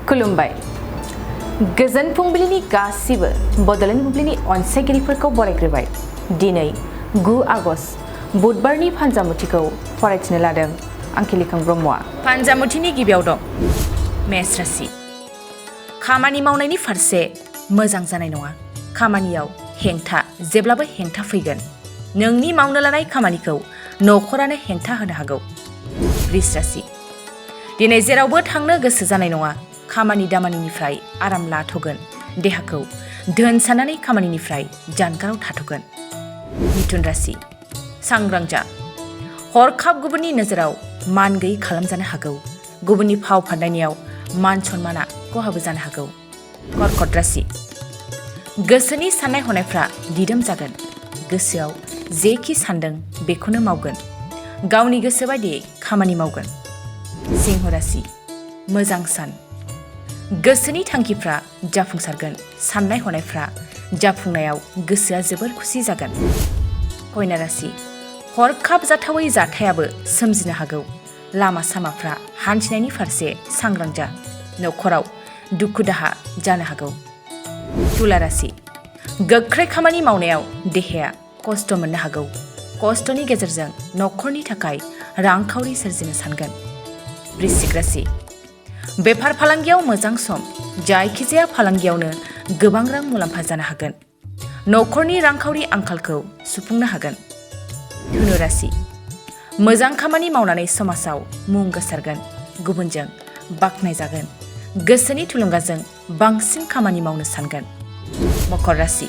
खुलुमबाय गोजोन फुंबिलिनि गासिबो बड'लेण्ड बुब्लिनि अनसायगिरिफोरखौ बरायग्रोबाय दिनै 9 आगस्ट बुधबारनि फानजामुथिखौ फरायथिनो लादों आंखिलिखां ब्रह्मआ। फानजामुथिनि गिबियाव दं मेष राशि। खामानि मावनायनि फारसे मोजां जानाय नङा। खामानियाव हेंथा जेब्लाबो हेंथा फैगोन। नोंनि मावनो लानाय खामानिखौ न'खरानो हेंथा होनो हागौ। वृष राशि। दिनै जेरावबो थांनो गोसो जानाय नङा। खामानि दामानिनिफ्राय आराम लाथ'गोन। देहाखौ धोन साननानै खामानिनिफ्राय जानगाराव थाथ'गोन। मिथुन राशि। सांग्रां जा। हरखाब गुबुननि नोजोराव मान गैयै खालामजानो हागौ। गुबुननि फाव फान्दायनायाव मान सन्माना खहाबो जानो हागौ। कर्कट राशि। गोसोनि साननाय हनायफ्रा दिदोम जागोन। गोसोआव जेखि सानदों बेखौनो मावगोन। गावनि गोसो बायदियै खामानि मावगोन। सिंह राशि। मोजां सान। गोसोनि थांखिफ्रा जाफुंसारगोन। साननाय हनायफ्रा जाफुंनायाव गोसोआ जोबोर खुसि जागोन। कन्या राशि। हरखाब जाथावै जाथायाबो सोमजिनो हागौ। लामा सामाफ्रा हान्थिनायनि फारसे सांग्रां जा। न'खराव दुखु दाहा जानो हागौ। तुला राशि। गोख्रै खामानि मावनायाव देहाया खस्थ' मोननो हागौ। खस्थ'नि गेजेरजों न'खरनि थाखाय रांखावरि सोरजिनो सानगोन। वृश्चिक राशि। बेफार फालांगियाव मोजां सम। जायखिजाया फालांगियावनो गोबां रां मुलाम्फा जानो हागोन। न'खरनि रांखावरि आंखालखौ सुफुंनो हागोन। धनु राशि। मोजां खामानि मावनानै समाजाव मुं गोसारगोन। गुबुनजों बाख्नायजागोन। गोसोनि थुलुंगाजों बांसिन खामानि मावनो सानगोन। मकर राशि।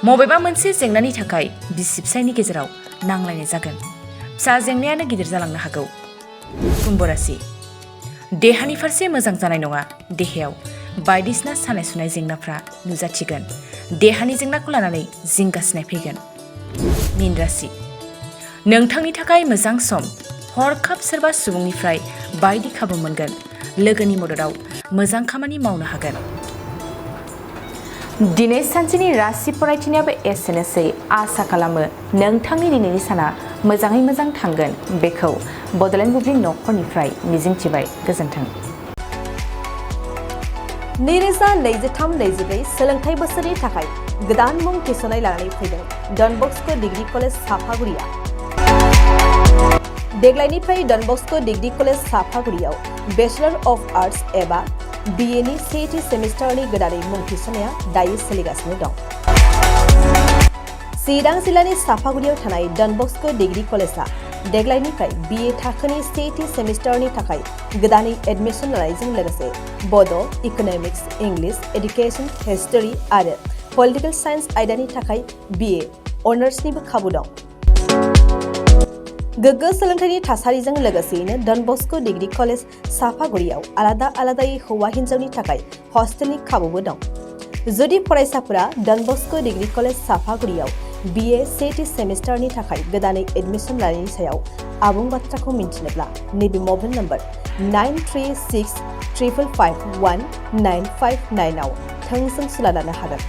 बबेबा मोनसे जेंनानि थाखाय बिसि फिसायनि गेजेराव नांलायनाय जागोन। फिसा जेंनायानो गिदिर जालांनो हागौ। कुम्भ राशि। देहानि फारसे मोजां जानाय नङा। देहायाव बायदिसिना सानाय सुनाय जेंनाफ्रा नुजाथिगोन। देहानि जेंनाखौ लानानै जिंगासिनाय फैगोन। मीन राशि। नोंथांनि थाखाय मोजां सम। हरखाब सोरबा सुबुंनिफ्राय बायदि खाबु मोनगोन। लोगोनि मददाव मोजां खामानि मावनो हागोन। दिनै सानसेनि राशि फरायथिनायाबो एसेनोसै। आसा खालामो नोंथांनि दिनैनि साना मोजाङै मोजां थांगोन बेखौ बड'लेण्ड बुब्लि न'खरनिफ्राय मिजिंथिबाय। गोजोन्थों। 2023-24 सोलोंथाइ बोसोरनि थाखाय गोदान मुं थिसननाय लानानै फैदों डन बस्क' डिग्री कलेज साफागुरिया। देग्लायनिफ्राय डन बस्क' डिग्री कलेज साफागुरियाव बेचलर अफ आर्ट्स एबा BA नि सेथि सेमिस्टारनि गोदानै मुं थिसननाया दायो सोलिगासिनो दं। चिरां जिल्लानि साफागुरियाव थानाय डन बस्क' डिग्री कलेजआ देग्लायनिफ्राय BA थाखोनि सेथि सेमिस्टारनि थाखाय गोदानै एडमिसन लानायजों लोगोसे बड', इक'नमिक्स, इंलिश, एडुकेशन, हिस्टरी आरो पलिटिकल साइन्स आयदानि थाखाय BA अनार्सनिबो खाबु दं। गोग्गो सोलोंथाइनि थासारिजों लोगोसेयैनो डन बस्क' डिग्री कलेज साफागुरियाव आलादा आलादायै हौवा हिन्जावनि थाखाय हस्टेलनि खाबुबो दं। जुदि फरायसाफोरा डन बस्क' डिग्री कलेज साफागुरियाव BA सेथि सेमिस्टारनि थाखाय गोदानै एडमिसन लानायनि सायाव आबुं बाथ्राखौ मिन्थिनोब्ला नैबे मबाइल नम्बर 9365519559 आव थोंजों सुला लानो हागोन।